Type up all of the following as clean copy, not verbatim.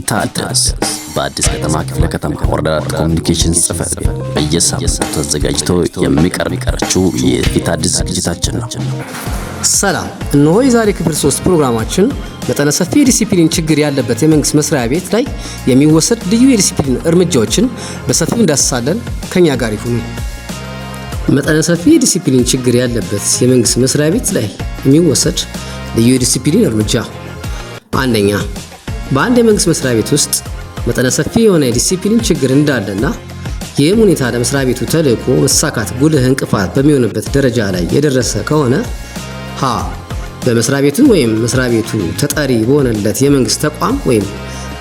ፊታደስ በአዲስ ከተማ ክፍለ ከተማ ወረዳ ኮሚኒኬሽን ጽሕፈት ቤት በየሳምንቱ ተዘጋጅቶ የሚቀርብላችሁ የፊታደስ ዝግጅታችን ነው። ሰላም፣ እነሆ የዛሬ ክፍል 3 ፕሮግራማችን መጠነ ሰፊ የዲሲፕሊን ችግር ያለበት የመንግስት መስሪያ ቤት ላይ የሚወሰድ ልዩ የዲሲፕሊን እርምጃዎችን በሰፊው እንዳስሳለን። ከኛ ጋር ይሁኑ። መጠነ ሰፊ የዲሲፕሊን ችግር ያለበት የመንግስት መስሪያ ቤት ላይ የሚወሰድ ልዩ የዲሲፕሊን እርምጃ። አንደኛ፣ በአንድ የመንግስት መስሪያ ቤት ውስጥ መጠነ ሰፊ የሆነ የዲሲፕሊን ችግር እንዳለና ይህም ሁኔታ ለመስሪያ ቤቱ ተልዕኮ መሳካት ጉልህ እንቅፋት በሚሆንበት ደረጃ ላይ የደረሰ ከሆነ፣ ሀ በመስሪያ ቤቱ ወይም መስሪያ ቤቱ ተጠሪ በሆነለት የመንግስት ተቋም ወይም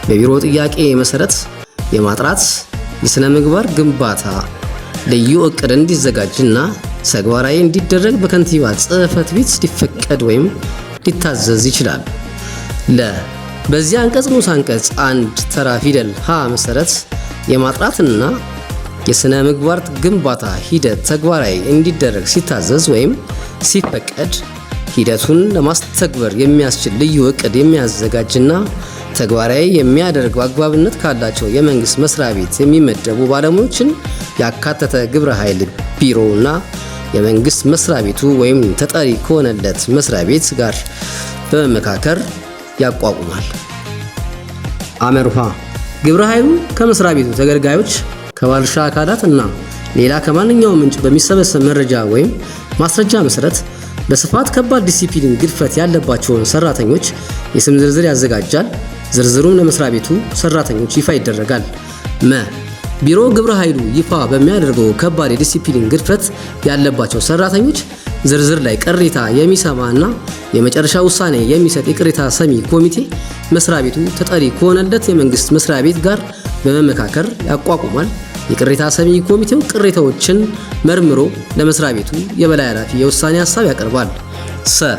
በቢሮ ጥያቄ መሰረት የማጥራት የሥነ ምግባር ግንባታ ልዩ እቅድ እንዲዘጋጅና ተግባራዊ እንዲደረግ በከንቲባ ጽሕፈት ቤት ሊፈቀድ ወይም ሊታዘዝ ይችላል። ለ በዚህ አንቀጽ ንዑስ አንቀጽ 1 ተራ ፊደል ሀ መሰረት የማጥራትና የሥነ ምግባር ግንባታ ሂደት ተግባራዊ እንዲደረግ ሲታዘዝ ወይም ሲፈቀድ፣ ሂደቱን ለማስተግበር የሚያስችል ልዩ እቅድ የሚያዘጋጅና ተግባራዊ የሚያደርግ አግባብነት ካላቸው የመንግስት መስሪያ ቤት የሚመደቡ ባለሙያዎችን ያካተተ ግብረ ኃይል ቢሮውና የመንግስት መስሪያ ቤቱ ወይም ተጠሪ ከሆነለት መስሪያ ቤት ጋር በመመካከር ያቋቁማል። አመርሃ ግብረ ኃይሉ ከመስሪያ ቤቱ ተገልጋዮች፣ ከባለድርሻ አካላት እና ሌላ ከማንኛውም ምንጭ በሚሰበሰብ መረጃ ወይም ማስረጃ መሰረት በስፋት ከባድ ዲሲፕሊን ግድፈት ያለባቸውን ሰራተኞች የስም ዝርዝር ያዘጋጃል። ዝርዝሩም ለመስሪያ ቤቱ ሰራተኞች ይፋ ይደረጋል። መ ቢሮ ግብረ ኃይሉ ይፋ በሚያደርገው ከባድ የዲሲፕሊን ግድፈት ያለባቸው ሰራተኞች ዝርዝር ላይ ቅሬታ የሚሰማ እና የመጨረሻ ውሳኔ የሚሰጥ የቅሬታ ሰሚ ኮሚቴ መስሪያ ቤቱ ተጠሪ ከሆነለት የመንግስት መስሪያ ቤት ጋር በመመካከር ያቋቁማል። የቅሬታ ሰሚ ኮሚቴው ቅሬታዎችን መርምሮ ለመስሪያ ቤቱ የበላይ ኃላፊ የውሳኔ ሀሳብ ያቀርባል። ሰ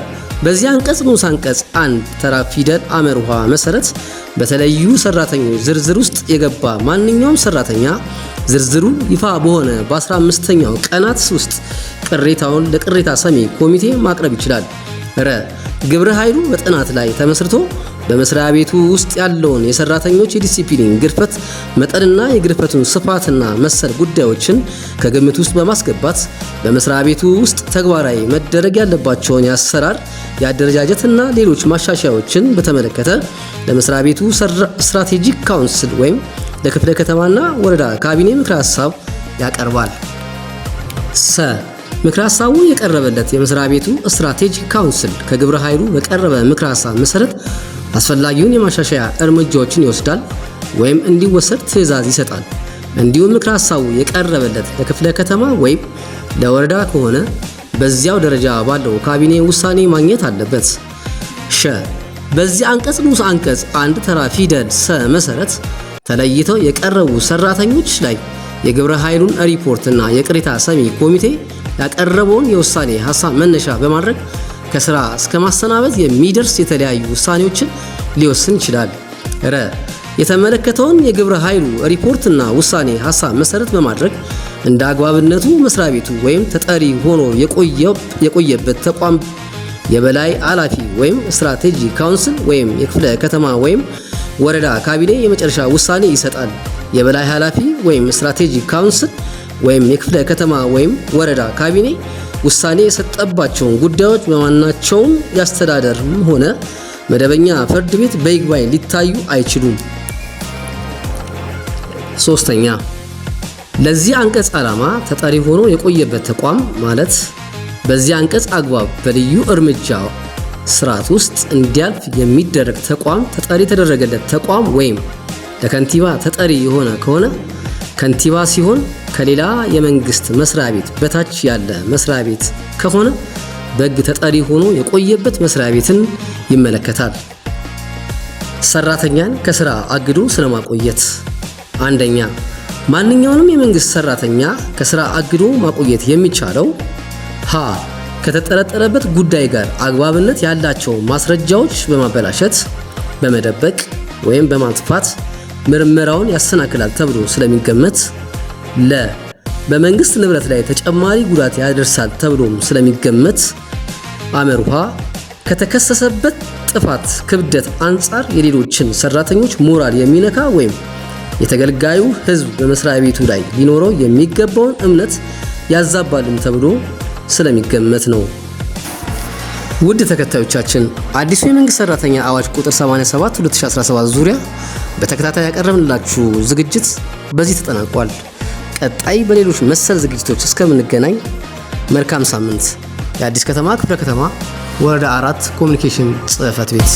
በዚህ አንቀጽ ንዑስ አንቀጽ 1 ተራ ፊደል አመርሃ መሰረት በተለዩ ሰራተኞች ዝርዝር ውስጥ የገባ ማንኛውም ሰራተኛ ዝርዝሩ ይፋ በሆነ በ15ኛው ቀናት ውስጥ ቅሬታውን ለቅሬታ ሰሚ ኮሚቴ ማቅረብ ይችላል። ረ ግብረ ኃይሉ በጥናት ላይ ተመስርቶ በመስሪያ ቤቱ ውስጥ ያለውን የሰራተኞች የዲሲፕሊን ግድፈት መጠንና የግድፈቱን ስፋትና መሰል ጉዳዮችን ከግምት ውስጥ በማስገባት በመስሪያ ቤቱ ውስጥ ተግባራዊ መደረግ ያለባቸውን የአሰራር፣ የአደረጃጀትና ሌሎች ማሻሻያዎችን በተመለከተ ለመስሪያ ቤቱ strategic council ወይም ለክፍለ ከተማና ወረዳ ካቢኔ ምክረ ሀሳብ ያቀርባል። ሰ ምክረ ሀሳቡ የቀረበለት የመስሪያ ቤቱ strategic council ከግብረ ኃይሉ በቀረበ ምክረ ሀሳብ መሰረት አስፈላጊውን የማሻሻያ እርምጃዎችን ይወስዳል ወይም እንዲወሰድ ትዕዛዝ ይሰጣል። እንዲሁም ምክረ ሀሳቡ የቀረበለት ለክፍለ ከተማ ወይም ለወረዳ ከሆነ በዚያው ደረጃ ባለው ካቢኔ ውሳኔ ማግኘት አለበት። ሸ በዚህ አንቀጽ ንዑስ አንቀጽ 1 ተራ ፊደል ሰ መሰረት ተለይተው የቀረቡ ሰራተኞች ላይ የግብረ ኃይሉን ሪፖርትና የቅሬታ ሰሚ ኮሚቴ ያቀረበውን የውሳኔ ሀሳብ መነሻ በማድረግ ከስራ እስከ ማሰናበት የሚደርስ የተለያዩ ውሳኔዎችን ሊወስን ይችላል። ረ የተመለከተውን የግብረ ኃይሉ ሪፖርትና ውሳኔ ሀሳብ መሰረት በማድረግ እንደ አግባብነቱ መስሪያ ቤቱ ወይም ተጠሪ ሆኖ የቆየበት ተቋም የበላይ ኃላፊ ወይም strategy council ወይም የክፍለ ከተማ ወይም ወረዳ ካቢኔ የመጨረሻ ውሳኔ ይሰጣል። የበላይ ኃላፊ ወይም strategy council ወይም የክፍለ ከተማ ወይም ወረዳ ካቢኔ ውሳኔ የሰጠባቸውን ጉዳዮች በማናቸውም የአስተዳደርም ሆነ መደበኛ ፍርድ ቤት በይግባኝ ሊታዩ አይችሉም። ሶስተኛ፣ ለዚህ አንቀጽ ዓላማ ተጠሪ ሆኖ የቆየበት ተቋም ማለት በዚህ አንቀጽ አግባብ በልዩ እርምጃ ስርዓት ውስጥ እንዲያልፍ የሚደረግ ተቋም፣ ተጠሪ የተደረገለት ተቋም ወይም ለከንቲባ ተጠሪ የሆነ ከሆነ ከንቲባ ሲሆን፣ ከሌላ የመንግስት መስሪያ ቤት በታች ያለ መስሪያ ቤት ከሆነ በሕግ ተጠሪ ሆኖ የቆየበት መስሪያ ቤትን ይመለከታል። ሰራተኛን ከስራ አግዶ ስለማቆየት። አንደኛ፣ ማንኛውንም የመንግስት ሰራተኛ ከስራ አግዶ ማቆየት የሚቻለው፣ ሀ ከተጠረጠረበት ጉዳይ ጋር አግባብነት ያላቸው ማስረጃዎች በማበላሸት፣ በመደበቅ ወይም በማጥፋት ምርመራውን ያሰናክላል ተብሎ ስለሚገመት፣ ለ በመንግስት ንብረት ላይ ተጨማሪ ጉዳት ያደርሳል ተብሎም ስለሚገመት፣ አመርሃ ከተከሰሰበት ጥፋት ክብደት አንጻር የሌሎችን ሰራተኞች ሞራል የሚነካ ወይም የተገልጋዩ ሕዝብ በመስሪያ ቤቱ ላይ ሊኖረው የሚገባውን እምነት ያዛባልም ተብሎ ስለሚገመት ነው። ውድ ተከታዮቻችን፣ አዲሱ የመንግስት ሰራተኛ አዋጅ ቁጥር 87 2017 ዙሪያ በተከታታይ ያቀረብንላችሁ ዝግጅት በዚህ ተጠናቋል። ቀጣይ በሌሎች መሰል ዝግጅቶች እስከምንገናኝ መልካም ሳምንት። የአዲስ ከተማ ክፍለ ከተማ ወረዳ 4 ኮሚኒኬሽን ጽሕፈት ቤት።